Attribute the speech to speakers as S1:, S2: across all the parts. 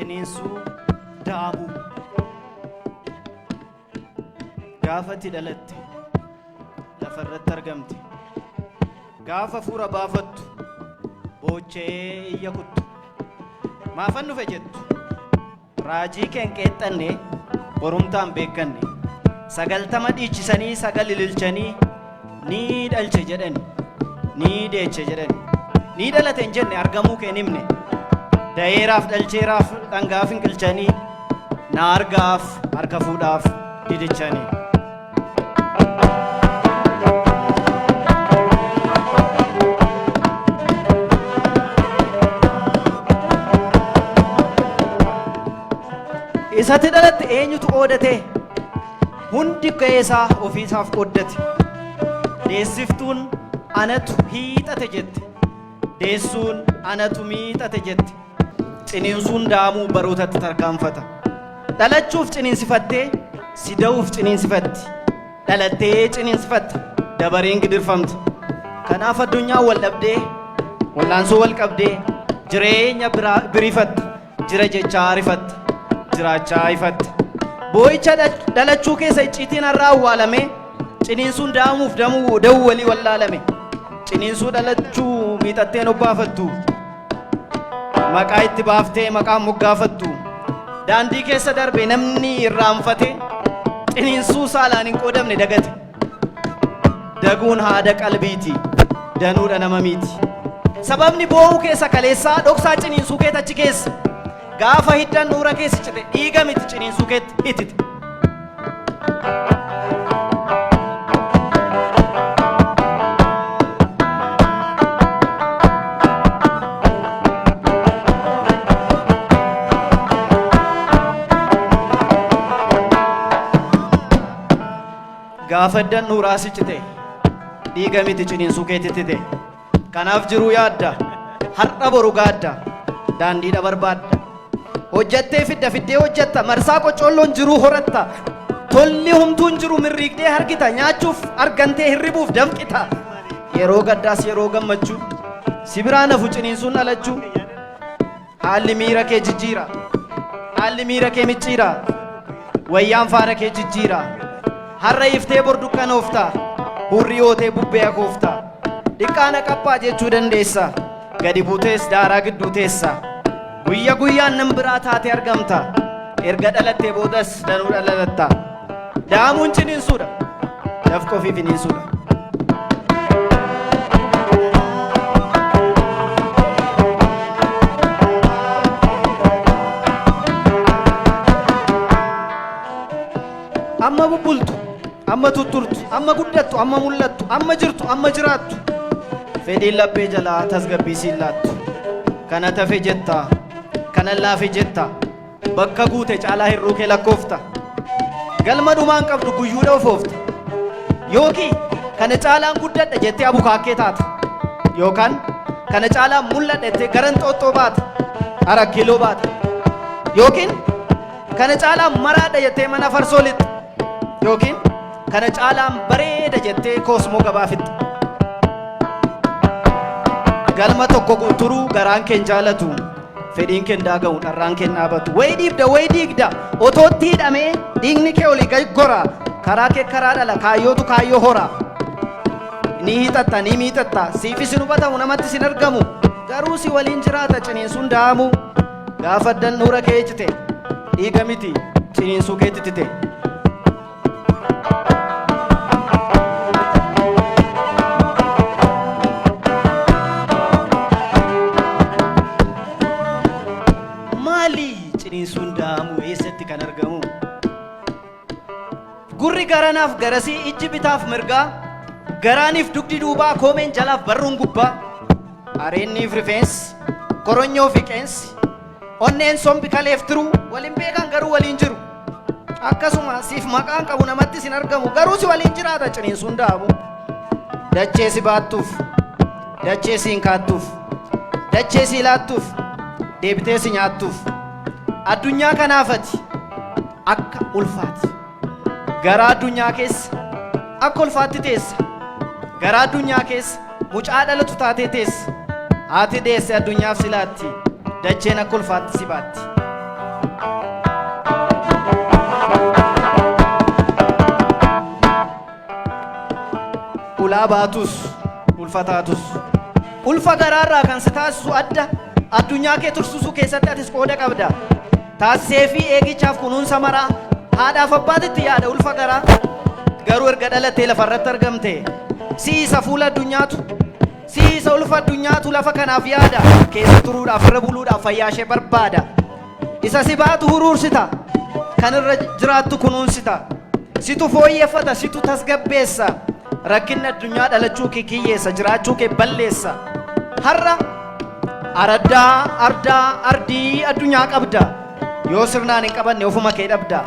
S1: Ciniinsuu daamuu. Gaafa ati dhalatte lafarratti argamte. Gaafa hafuura baafattu boochee iyya kuttu. Maafan dhufe jettu. Raajii kee hin qeexxanne borumtaan beekkanne. 90 dhiichisanii 9 ililchanii ni dhalche jedhani. Ni deeche jedhani. Ni dhalate hin jenne argamuu kee hin himne. Dayeeraaf dhalcheeraaf dhangaa finqilchanii na argaaf harka fuudhaaf didichanii. Isatti dhalatte eenyutu qoodate? Hundi ga'eesaa ofiisaaf qooddate. Deessiftuun anatu hiixate jette. Deessuun anatu miixate jette. Ciniinsuun daamuu barootatti tarkaanfata. Dhalachuuf ciniinsifattee, si da'uuf ciniinsifatti. Dhalattee ciniinsifatta, dabareen gidirfamta. Kanaaf addunyaan wal dhabdee, wallaansoo wal qabdee, jireenya birifatta, jira jechaa rifatta, jiraachaa ifatta. Boo'icha dhalachuu keessa icciitiin har'a awwaalame, ciniinsuun da'amuuf da'uu walii wallaalame. Ciniinsuu dhalachuu miixatteen obbaafattu. Maqaa itti baaftee maqaan moggaafattu. Daandii keessa darbe namni irraanfate ciniinsuu saalaan hin qoodamne dagate. Daguun haada qalbiiti, danuudha nama miiti. Sababni boo'uu keessa kaleessaa dhoksaa ciniinsuu keet achi keessa. Gaafa hiddan nuura keessa cite dhiiga miti ciniinsuu keetti itite. Gaafa hiddan nuuraa si cite dhiiga miti ciniinsuu keetitti ta'e. Kanaaf jiruu yaadda, har'a boru gaadda, daandiidha barbaadda. Hojjattee fidda, fiddee hojjatta, marsaa qoccoolloon jiruu horatta. Tolli humtuun jiru mirriiqdee harkita, nyaachuuf argantee hirribuuf dafqita. Yeroo gaddaas yeroo gammachuu, si biraa nafu ciniinsuun dhalachuu. Haalli miira kee jijjiira. Haalli miira kee micciira. Wayyaan faana kee jijjiira. Har'a iftee bor dukkanoofta. Hurrii hootee bubbee akoofta. Dhiqqaana qaphaa jechuu dandeessa. Gadi buutees daaraa gidduu teessa. Guyya guyyaan nam biraa taatee argamta. Erga dhalattee boodas danuu dhalalatta. Daamuun ciniinsuudha. Dafqa ofii finiinsuudha. Amma bubbultu, amma tutturtu, amma guddattu, amma mul'attu, amma jirtu, amma jiraattu. Fedhiin laphee jalaa tasgabbii siin laattu. Kana tafe jetta, kana laafe jetta. Bakka guute caalaa hir'uu kee lakkoofta. Galma dhumaan qabdu guyyuudha ofoofta. Yookiin kana caalaan guddadha jettee abukaakkee taata. Yookaan kana caalaan mul'adha jettee gara Inxooxxoo baata. Arat kiiloo baata. Yookiin kana caalaan maraadha jettee mana farsoo lixxa. Yookiin kana caalaan bareeda jettee koosmoo gabaa fixxa. Galma tokko turuu garaan kee hin jaalatu. Fedhiin kee hin daaga'u, dharraan kee hin dhaabatu. Wayi dhiibda, wayi diigda. Otootti hidhamee dhiigni kee olii gad gora. Karaa kee karaa dhala, kaayyootu kaayyoo hora. Ni hiixatta, ni miixatta. Siifis hin hubatamu, namattis hin argamu. Garuu si waliin jiraata ciniinsuun da'amu. Gaafa handhuura kee cite, dhiiga miti ciniinsuu keetti tite. Maali ciniinsuun da'amu eessatti kan argamu? Gurri garanaaf garasii ijji bitaaf mirgaa garaaniif dugdi duubaa koomeen jalaaf barruun gubbaa areenniif rifeensi koronyoo fi qeensi onneen sombi kaleef tiruu waliin beekan garuu waliin jiru. Akkasuma siif maqaan qabu namattis hin argamu garuu si waliin jiraata ciniinsuun da'amu. Dachee si baattuuf, dachee si hin kaattuuf, dachee si laattuuf, deebitee si nyaattuuf. Addunyaa kanaafati akka ulfaati. Garaa addunyaa keessa akka ulfaatti teessa. Garaa addunyaa keessa mucaa dhalatu taatee teessa. Haati deesse addunyaaf si laatti. Dacheen akka ulfaatti si baatti. Ulaa baatus ulfa taatus. Ulfa garaarraa kan si taasisu adda addunyaa kee tursiisuu keessatti atis qooda qabda. Taasisee fi eegichaaf kunuunsa maraa haadhaaf abbaatitti yaada ulfa garaa. Garuu erga dhalattee lafarratti argamte siisa fuula addunyaatu siisa ulfa addunyaatu lafa kanaaf yaada keessa turuudhaaf irra buluudhaaf fayyaa ishee barbaada. Isa si baatu huruursita kan irra jiraattu kunuunsita. Situ fooyyeffata situ tasgabbeessa rakkinni addunyaa dhalachuu kee kiyyeessa jiraachuu kee balleessa. Har'a araddaa ardaa ardii addunyaa qabda yoo sirnaan hin qabanne ofuma kee dhabda.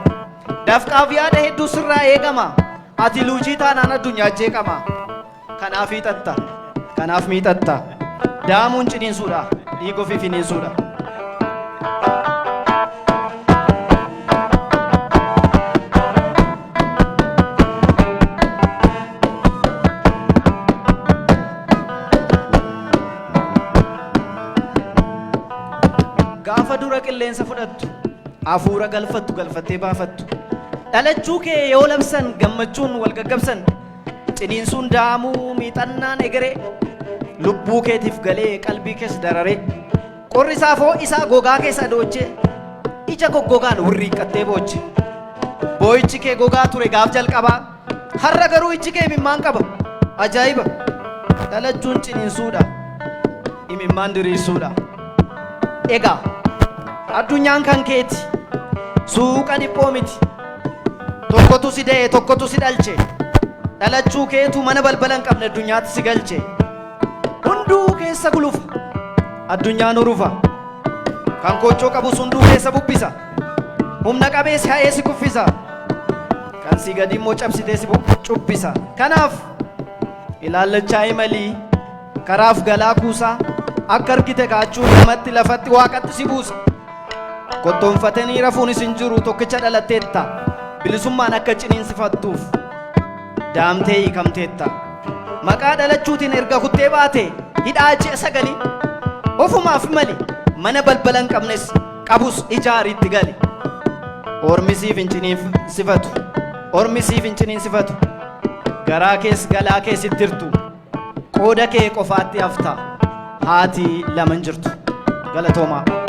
S1: Dafqaaf yaada hedduu sirraa eegama ati luujii taanaan addunyaa jeeqama. Kanaaf hiixatta kanaaf miixatta daamuun ciniinsuudha dhiiga ofii finiinsuudha. Gaafa dura qilleensa fudhattu hafuura galfattu galfattee baafattu dhalachuu kee yoo labsan gammachuun wal gaggabsan ciniinsuun daamuu miixannaan egeree lubbuu keetiif galee qalbii kees dararee qorri isaa isaa gogaa keessa doochee ija goggogaan wurriiqqattee booche boo'ichi kee gogaa ture gaaf jalqabaa har'a garuu ijji kee imimmaan qaba ajaa'iba dhalachuun ciniinsuudha imimmaan diriirsuudha. Egaa addunyaan kan keeti suuqa dhiphoo miti tokkotu si da'e tokkotu si dhalche dhalachuu keetu mana balbala hin qabne addunyaatti si galche hunduu keessa gulufa addunyaan hurufa kan koochoo qabus hunduu keessa bubbisa humna qabeessi ha'ee si kuffisa kan si gadi immoo cabsitee si cubbisa kanaaf ilaallachaa imalii karaaf galaa kuusaa akka argite kaachuu namatti lafatti waaqatti si buusa kottoonfatanii rafuunis hin jiru tokkicha dhalatteetta bilisummaan akka ciniinsifattuuf daamtee hiikamteetta maqaa dhalachuutiin erga kuttee baate hidhaa ji'a sagalii ofumaaf mali mana balbala hin qabnes qabus ijaariitti gali ormi siif hin ciniinsifatu ormi siif hin ciniinsifatu garaa kees galaa kees itti hirtu qooda kee qofaatti hafta haati lama hin jirtu galatoomaa.